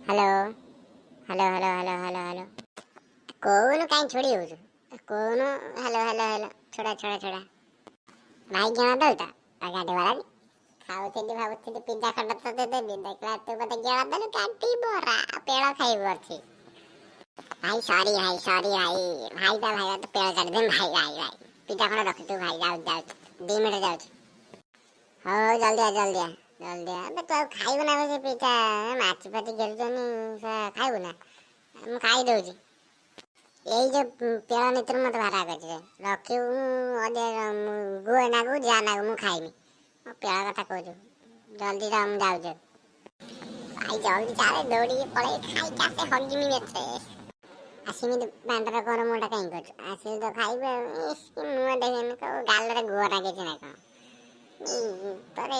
Hello, hello, hello, hello, hello, hello. କହୁନୁ, କାହିଁ ଛୋଡ଼ି ହଉଛୁ? କହୁନୁ। ହ୍ୟାଲୋ, ହ୍ୟାଲୋ, ହ୍ୟାଲୋ, ଛୋଡ଼ା, ଛୋଡ଼ା, ଛୋଡ଼ା। ଭାଇ, ଘିଅ ଦେଲୁ ତ ଗାଡ଼ି ବାଲାନି। ଖାଉଥିଲି, ଭାବୁଥିଲି ପିଜା ଖଣ୍ଡ ତତେ ଦେବି, ଦେଖିଲା ତୁ ମତେ ଘିଅ ଦେଲୁ। କାଟି ବରା ପେଳ ଖାଇବୁ ଅଛି। ଭାଇ, ସରି ଭାଇ, ସରି ଭାଇ। ଭାଇ ତା ଭାଇ ତ ପେଳ କାଟିଦେବି। ଭାଇ, ଭାଇ, ଭାଇ, ପିଜା ଖଣ୍ଡ ରଖିଥିବୁ ଭାଇ। ଯାଉଛି, ଯାଉଛି, 2 ମିନିଟ୍ ଯାଉଛି। ହଉ ହଉ, ଜଲ୍ଦି ଆ, ଜଲ୍ଦି ଆ, ଜଲ୍ଦି ଆ। ଆବେ, ତୁ ଆଉ ଖାଇବୁ ନା ସେ ପିଜା? ମାଛି ଫାଛି ଘେରୁଛନ୍ତି, ସେ ଖାଇବୁ ନା? ମୁଁ ଖାଇଦଉଛି। ଏଇ ଯୋଉ ପେଳ ନେତରୁ ମତେ ଭାରା କରିଛି, ରଖିବୁ। ମୁଁ ଗୁଏ ନାଗୁ, ଯାହା ନାଗୁ, ମୁଁ ଖାଇମି। ମୋ ପେଳ କଥା କହୁଛୁ। ଜଲ୍ଦି ଯା, ମୁଁ ଯାଉଛି। ଭାଇ, ଜଲ୍ଦି ଚାଲେ, ଦୌଡ଼ିକି ପଳେଇ ଖାଇକି ଆସେ, ହଗିମି ମେଞ୍ଚେ। ଆଉ ସେମିତି ବାଣ୍ଡର କର ମୁହଁଟା କାହିଁ କରୁଛୁ? ଆସିଲେ ତ ଖାଇବୁ ଆଉ। ଇସ୍, କି ମୁହଁ ଦେଖେନି, କୋଉ ଗାଲରେ ଗୁଅ ଲାଗିଛି ନା କଣ? ତୋରେ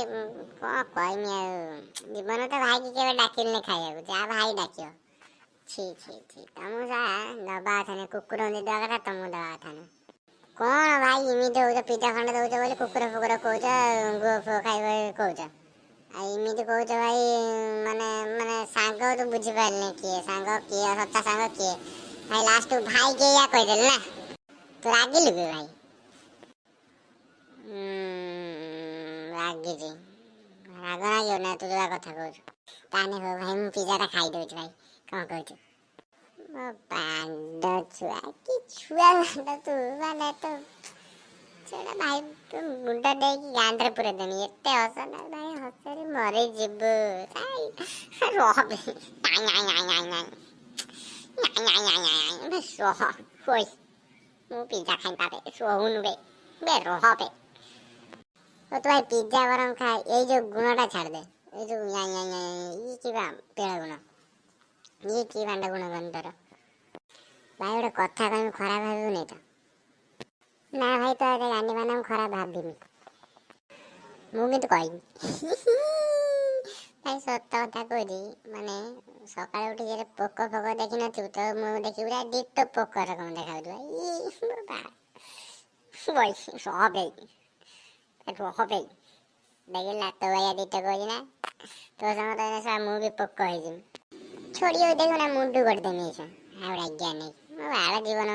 କଣ କହିମି ଆଉ, ଜୀବନ ତ ଭାଇକି କେବେ ଡାକିଲିନି ଖାଇବାକୁ, ଯାହା ଭାଇ ଡାକିବ। ଛି ଛି ଛି, ତମକୁ ଯା ଦବା କଥା ନୁହେଁ, କୁକୁରଙ୍କୁ ଦେବା କଥା, ତମକୁ ଦବା କଥା ନୁହେଁ। କଣ ଭାଇ ଏମିତି ହଉଛ? ପିଜା ଖଣ୍ଡେ ଦଉଛ ବୋଲି କୁକୁର ଫୁକୁର କହୁଛ, ଗୁଅ ଫୁଅ ଖାଇବ କହୁଛ, ଆଉ ଏମିତି କହୁଛ ଭାଇ। ମାନେ ମାନେ ସାଙ୍ଗ ତୁ ବୁଝିପାରିଲିନି, କିଏ ସାଙ୍ଗ, କିଏ ସଚ୍ଚା ସାଙ୍ଗ କିଏ ଭାଇ? ଲାଷ୍ଟ ଭାଇ କିଏ ୟା କହିଦେଲୁ ନା? ତୁ ରାଗିଲୁ କି ଭାଇ? ରାଗିଛି। ରାଗ ଲାଗିବ ନା, ତୁ ଯୋଉ କଥା କହୁଛୁ। ତାହେଲେ ହଉ ଭାଇ, ମୁଁ ପିଜାଟା ଖାଇଦଉଛି। ଭାଇ, କଣ କହୁଛୁ? ମୋ ବାଣ୍ଡ ଛୁଆ କି ଛୁଆ ବାଣ୍ଡ ତୁ, ମାନେ ତୁ ସେଟା ଭାଇ, ତୁ ମୁଣ୍ଡ ଦେଇକି ଗାଣ୍ଡରେ ପୁରେଇ ଦେମି। ଏତେ ହସ ନା ଭାଇ, ହସରେ ମରିଯିବୁ। ରହ ବେ। ନାଇଁ ନାଇଁ ନାଇଁ ନାଇଁ ନାଇଁ ନାଇଁ ନାଇଁ ନାଇଁ ନାଇଁ, ବେ ରହ। ହୋଇ, ମୁଁ ପିଜା ଖାଇ ପାବେ। ଶୋଉନୁ ବେ, ବେ ରହ ବେ। ଓ ତୁ ଭାଇ ପିଜା ବରଂ ଖା, ଏଇ ଯୋଉ ଗୁଣଟା ଛାଡ଼ିଦେ। ଏଇ ଯୋଉ ୟା ୟା ୟା, ଇଏ କି ବା ପେଳ ଗୁଣ, ଇଏ କି ବାଣ୍ଡ ଗୁଣ କହନି ତୋର? ଭାଇ, ଗୋଟେ କଥା କହିବି, ଖରାପ ଭାବିବୁନି ତ? ନା ଭାଇ, ତ ଏତେ ଗାଣ୍ଡି ମାନେ ମୁଁ ଖରାପ ଭାବିନି, ମୁଁ କିନ୍ତୁ କହିବି ଭାଇ, ସତ କଥା କହୁଛି। ମାନେ ସକାଳୁ ଉଠି ଯେତେ ପୋକ ଫୋକ ଦେଖିନଥିବୁ ତ, ମୁଁ ଦେଖିବୁ ପୁରା ଡିଟୋ ପୋକ ରକମ ଦେଖାଯାଉଥିବ। ଇ ରହ ବେ, ରହ ବେ। ଦେଖିଲା ତୋ ଭାଇଆ ଦିଟା କହୁଛି ନା, ତୋ ସାଙ୍ଗ ତ ଏଇନା ମୁଁ ବି ପୋକ ହେଇଯିବି। ଛୋଡ଼ି ହଉ, ଦେଖୁ ନା, ମୁଣ୍ଡୁ କରିଦେମି ଏଇସା। ଆଉ ରାଗିଆ ନେଇ ମୋ ବାଳ ଜୀବନ।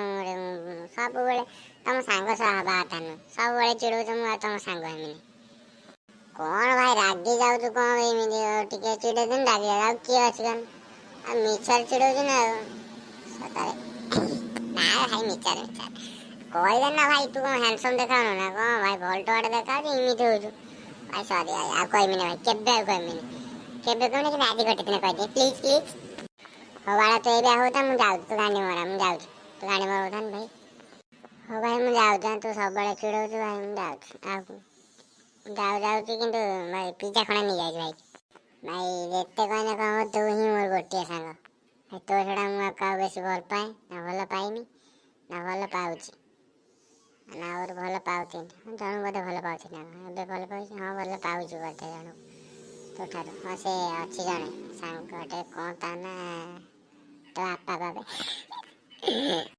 ସବୁବେଳେ ତମ ସାଙ୍ଗ ସହ ହବା କଥା ନୁହଁ, ସବୁବେଳେ ଚିଡ଼ଉଛ, ମୁଁ ଆଉ ତମ ସାଙ୍ଗ ହେମିନି। କଣ ଭାଇ ରାଗି ଯାଉଛୁ? କଣ ଏମିତି ଟିକେ ଚିଡ଼େଇ ଦେନି ରାଗି ଯାଉ? ଆଉ କିଏ ଅଛି କଣ? ଆଉ ମିଛରେ ଚିଡ଼ଉଛୁ ନା ଆଉ ସତରେ? ନା ଭାଇ, ମିଛରେ ମିଛରେ କହିଲେ ନା ଭାଇ, ତୁ କଣ ହ୍ୟାଣ୍ଡସମ୍ ଦେଖାଉନୁ ନା କଣ ଭାଇ? ଭଲ ଟଙ୍କାଟେ ଦେଖାଉଛୁ, ଏମିତି ହଉଛୁ ଭାଇ। ସରି ଭାଇ, ଆଉ କହିମିନି ଭାଇ, କେବେ ଆଉ କହିମିନି, କେବେ କହିମିନି। କିନ୍ତୁ ଆଜି ଗୋଟେ ଦିନ କହିଦେ, ପ୍ଲିଜ୍ ପ୍ଲିଜ୍। ହଉ ବାଳା, ତୁ ଏବେ ହଉଥା, ମୁଁ ଯାଉଛି। ତୁ ଗାଣ୍ଡି ମରା, ମୁଁ ଯାଉଛି। ତୁ ଗାଣ୍ଡି ମରଉଥାନି ଭାଇ। ହଉ ଭାଇ, ମୁଁ ଯାଉଛି। ତୁ ସବୁବେଳେ ଚିଡ଼ଉଛୁ ଭାଇ, ମୁଁ ଯାଉଛି। ଆଉ ଯାଉ ଯାଉଛି, କିନ୍ତୁ ଭାଇ ପିଜା ଖଣ୍ଡେ ନେଇଯାଉଛି ଭାଇ। ଭାଇ, ଯେତେ କହିଲେ କଣ ହବ, ତୁ ହିଁ ମୋର ଗୋଟିଏ ସାଙ୍ଗ ଭାଇ। ତୋ ଛଡ଼ା ମୁଁ ଆଉ କାହାକୁ ବେଶୀ ଭଲ ପାଏ ନା, ଭଲ ପାଇନି ନା, ଭଲ ପାଉଛି ନା, ଆହୁରି ଭଲ ପାଉଥିଲି। ଜଣକୁ ବୋଧେ ଭଲ ପାଉଥିଲି ନା, ଏବେ ଭଲ ପାଉଛି। ହଁ, ଭଲ ପାଉଛି ବୋଧେ ଜଣକୁ ତୋ ଠାରୁ। ହଁ, ସେ ଅଛି ଜଣେ ସାଙ୍ଗଟେ, କ'ଣ ତା ନା? ତୋ ବାପା ବାବେ।